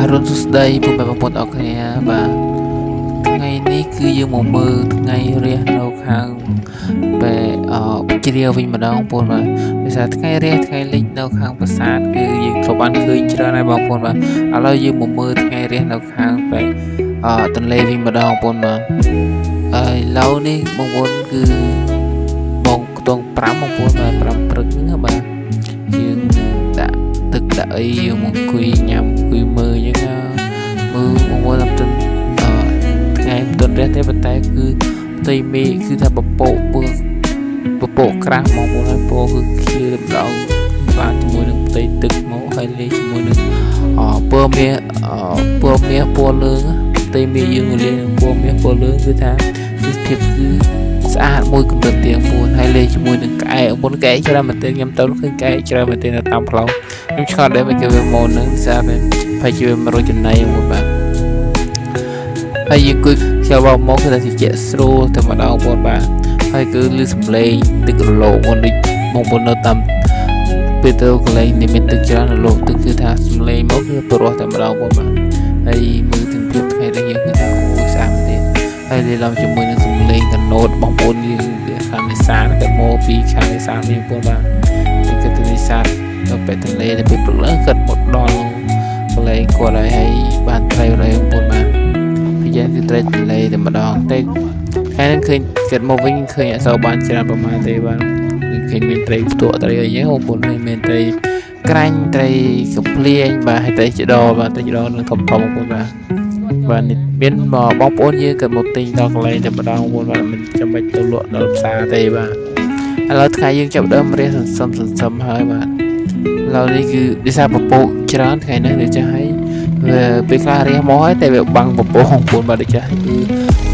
បាទរុនសួស្តីពុកម៉ែបងប្អូនអរគ្នាបាទថ្ងៃនេះគឺយើងមកមើលថ្ងៃរះនៅខាងបែអជ្រាវវិញម្ដងបងប្អូនបាទដោយសារថ្ងៃរះថ្ងៃលិចនៅខាងប្រាសាទគឺយើងធ្លាប់បានឃើញច្រើនហើយបងប្អូនបាទឥឡូវយើងមកមើលថ្ងៃរះនៅខាងបែទន្លេវិញម្ដងបងប្អូនបាទហើយឡូវនេះបងប្អូនគឺបងខ្ទង់5បងប្អូនបាទ5ព្រឹកហ្នឹងបាទយើងដាក់ទឹកដាក់អីយើងមកអង្គុយញ៉ាំអង្គុយមើលអញ្ចឹងណាមើលបងប្អូនតាមទិនថ្ងៃមិនទាន់រះទេប៉ុន្តែគឺផ្ទៃមេឃគឺថាពពកពើពពកក្រាស់បងប្អូនហើយពណ៌គឺខៀវម្ដងបានជាមួយនឹងផ្ទៃទឹកមកហើយលេជាមួយនឹងអពណ៌មាសពណ៌មាសពណ៌លឿងផ្ទៃមេឃយើងលេងនឹងពណ៌មាសពណ៌លឿងគឺថាទេសភាពគឺស្អាតមួយកម្រិតទៀងពួនហើយលេងជាមួយនឹងក្អែកមុនក្អែកច្រើនមែនទែនខ្ញុំទៅឃើញក្អែកច្រើនមែនទែននៅតាមផ្លូវខ្ញុំឆ្ងល់ដែរមិនគេវាមកនឹងស្អាតមែនប្រហែលជាវា100ចំណៃមួយបាទហើយយើងគួយខ្យល់បោកមកគឺថាជាស្រួលតែម្ដងបងបាទហើយគឺលឺសំឡេងទឹករលោងបងដូចបងប្អូននៅតាមពេលទៅកន្លែងដែលមានទឹកច្រើនរលោងទឹកគឺថាសំឡេងមកគឺព្រោះតែម្ដងបងបាទហើយមើលទាំងភាពថ្ងៃនេះយើងគឺថាអូយស្អាតមែនទែនហើយលាយឡំជាមួយនឹងសំឡេងកណូតបងប្អូនយើងខាងនេសាទក៏មកពីខាងនេសាទនេះបងប្អូនបាទគេគិតទៅនេសាទទៅបែទន្លេទៅពេលព្រឹកឡើងគាត់មកដល់កន្លែងគាត់ហើយហើយបានត្រីរយបងប្អូនបាទពីយ៉ាងគឺត្រីទន្លេតែម្ដងតែថ្ងៃហ្នឹងឃើញគាត់មកវិញឃើញអត់សូវបានច្រើនប្រហែលទេបាទឃើញមានត្រីផ្ទក់ត្រីអីចឹងបងប្អូនឃើញមានត្រីក្រាញ់ត្រីកំភ្លៀងបាទហើយត្រីចដបាទត្រីចដនឹងធំធំបងប្អូនបាទបាទនេះមានបងប្អូនយើងក៏មកទិញដល់កន្លែងតែម្ដងបងប្អូនបាទមិនចាំបាច់ទៅលក់ដល់ផ្សារទេបាទឥឡូវថ្ងៃយើងចាប់ដើមរះសន្សំសន្សំហើយបាទឥឡូវនេះគឺដោយសារពពកច្រើនថ្ងៃនេះដូចចាស់ហើយវាពេលខ្លះរះមកហើយតែវាបាំងពពកបងប្អូនបាទដូចចាស់គឺ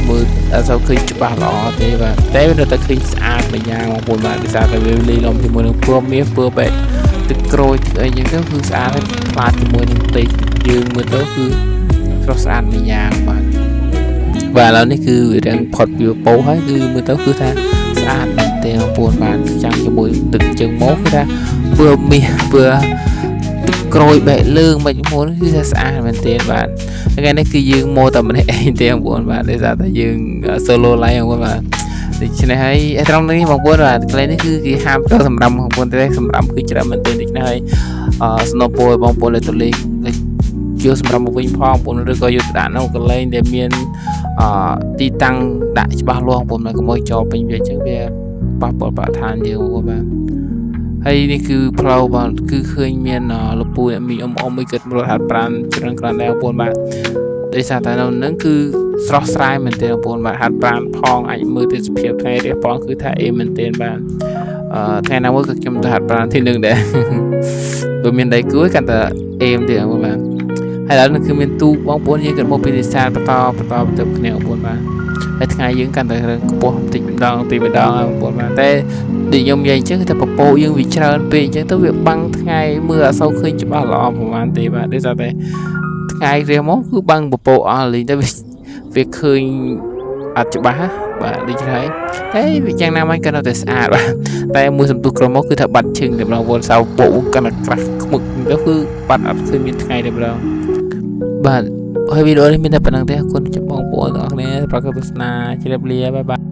មើលអត់សូវឃើញច្បាស់ល្អទេបាទតែវានៅតែឃើញស្អាតម្យ៉ាងបងប្អូនបាទដោយសារតែវាលាយឡំជាមួយនឹងពណ៌មាសពណ៌បែបទឹកក្រូចទឹកអីចឹងទៅគឺស្អាតហើយផ្លាតជាមួយនឹងផ្ទៃយើងមើលទៅគឺស្រស់ស្អាតម្យ៉ាងបាទបាទឥឡូវនេះគឺវារាងផុតពីពពកហើយគឺមើលទៅគឺថាស្អាតមែនទែនបងប្អូនបាទចាំជាមួយទឹកជើងមកគឺថាពណ៌មាសពណ៌ទឹកក្រូចបែកលឿងមិនមុនគឺថាស្អាតមែនទែនបាទថ្ងៃនេះគឺយើងមកតែម្នាក់ឯងទេបងប្អូនបាទដោយសារតែយើង solo live បងប្អូនបាទដូច្នេះហើយត្រង់នេះបងប្អូនបាទកន្លែងនេះគឺគេហាមទៅសម្រាប់បងប្អូនទេសម្រាប់គឺច្រើនមែនទែនដូច្នេះហើយអឺស្នពោឲ្យបងប្អូនលើទៅលេងយកសម្រាប់មកវិញផងបងប្អូនឬក៏យកទៅដាក់នៅកន្លែងដែលមានអឺទីតាំងដាក់ច្បាស់លាស់បងប្អូនកុំឲ្យចោលពេញវាអញ្ចឹងវាប៉ះពាល់បរិស្ថានយើងបងប្អូនបាទហើយនេះគឺផ្លូវបាទគឺឃើញមានលពូអ្នកមីអ៊ំអ៊ំមួយគិតរត់ហាត់ប្រានច្រើនគ្រាន់ដែរបងប្អូនបាទដោយសារតែនៅនឹងគឺស្រស់ស្រាយមែនទែនបងប្អូនបាទហាត់ប្រានផងអាចមើលទេសភាពថ្ងៃរះផងគឺថាអេមែនទែនបាទអឺថ្ងៃណាមួយក៏ខ្ញុំទៅហាត់ប្រានទីនឹងដែរព្រោះមានដៃគូកាន់តែអេមទៀតបងប្អូនបាទហើយឥឡូវនេះគឺមានទូកបងប្អូនយើងក៏មកពីនេសាទបន្តបន្តទៅគ្នាបងប្អូនបាទហើយថ្ងៃយើងកាន់តែខ្ពស់បន្តិចម្ដងទីម្ដងបងប្អូនបាទតែដូចខ្ញុំនិយាយអញ្ចឹងគឺថាពពកយើងវាច្រើនពេកអញ្ចឹងទៅវាបាំងថ្ងៃមើលអត់សូវឃើញច្បាស់ល្អប្រហែលទេបាទដោយសារតែថ្ងៃរះមកគឺបាំងពពកអស់លេងទៅវាឃើញអត់ច្បាស់បាទដូចហើយតែវាយ៉ាងណាមិនក៏នៅតែស្អាតបាទតែមួយសន្ទុះក្រមកគឺថាបាត់ឈឹងតែម្ដងវល់សៅពកកាន់តែក្រាស់ខ្មឹកទៅគឺបាត់អត់ឃើញមានថ្ងៃតែម្ដងបាទហើយវីដេអូនេះមានតែប៉ុណ្្នឹងទេអរគុណចំបងប្អូនទាំងអស់គ្នាប្រកបទស្សនាជម្រាបលា bye bye.